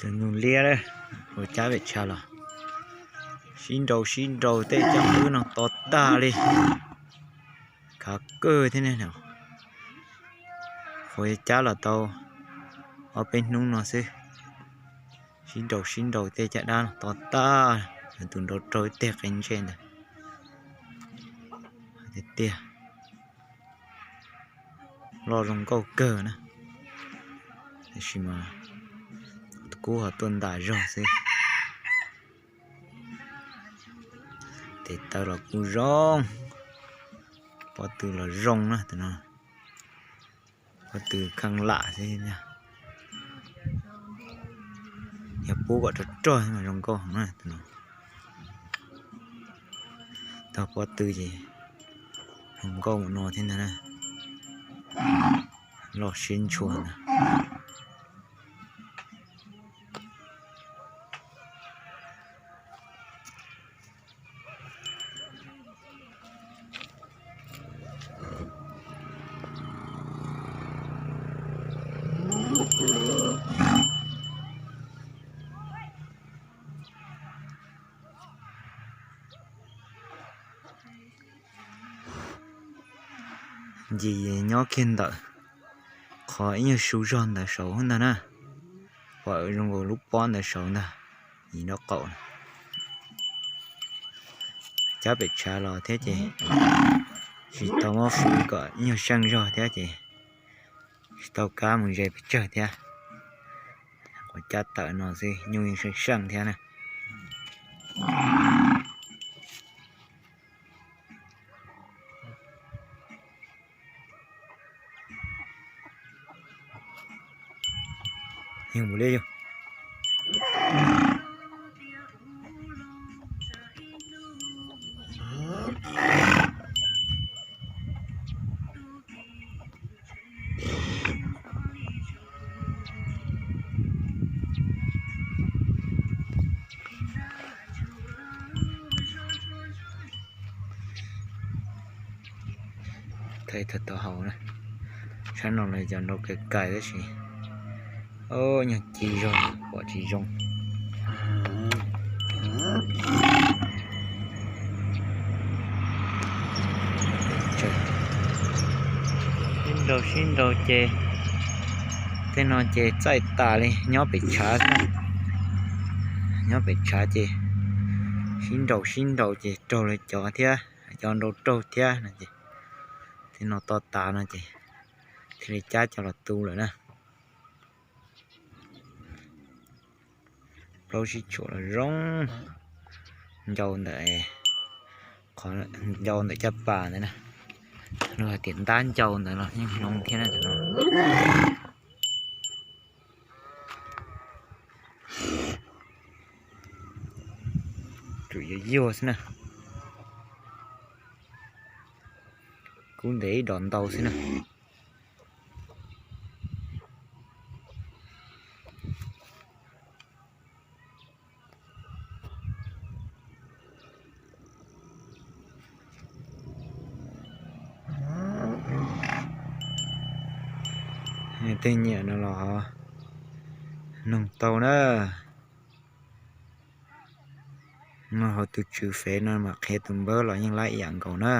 Cov nyuj liab ua cab pem tshav los sib nraus sib nraus tej caj qwb no to tag li. Khav kawg thiab ne. Qhov cab los tau ob peb hnub no xwb. Sib nraus sib nraus tej caj dab to tag, tus nraud raug ib teg qe ntsej ntawd. Tiag tiag, loj zoo nkauj kawg na. Tab sis mas kub ho tuaj ntas zog xwb. Tes taw los kuj zoo, pob tw los zoo na tus no. Pob tw kheej lam xwb. Yog pub kom rog rog mas zoo nkauj heev na tus no. Tau pob tw ces zoo nkauj mus no thiab ntag na. Loj siab ntshua ntag. Ncig nyob kiag ntawm qhov ib nyuag su zog ntawd saud ntag na. Pom zoo nkaus lub pob ntawd saud ntag, ib nraub qaum. Cab pem tshav los thiab ces tsis tau muab fwv kom ib nyuag seej zog thiab ces tsis tau kab mus ze pes tsawg thiab. Quav cab tawm no xwb nyuj yeej seej seej thiab na. Yog mus li yog. Thaij tau hauv na, sab no los cov nrau kais kais tab sis nyuag ci zog pom tsis zoo. Sib nraus sib nraus ces tej no ces txaij tas li nyob pem tshav xwb. Nyob pem tshav ces sib nraus sib nraus ces raug lawv cov thiab, cov nraus raug thiab no ces tej no to tas no ces thiaj li cab cov los tu lawm na. Plaub sib tshuam los zoo ncau ntawm, qhov ncau ntawm caj pas ntawd na. Luag hais tias ntab ncau ntawd los yeej zoo thiab na. Tsuas yuag yuag xwb na. Kub ntev ib dos ntau xwb na. Tej nyiam no los ho noog tau na. Noj hauv tus tswv fev no mam qhia tus npawb los yeej laib ib yam nkaus na.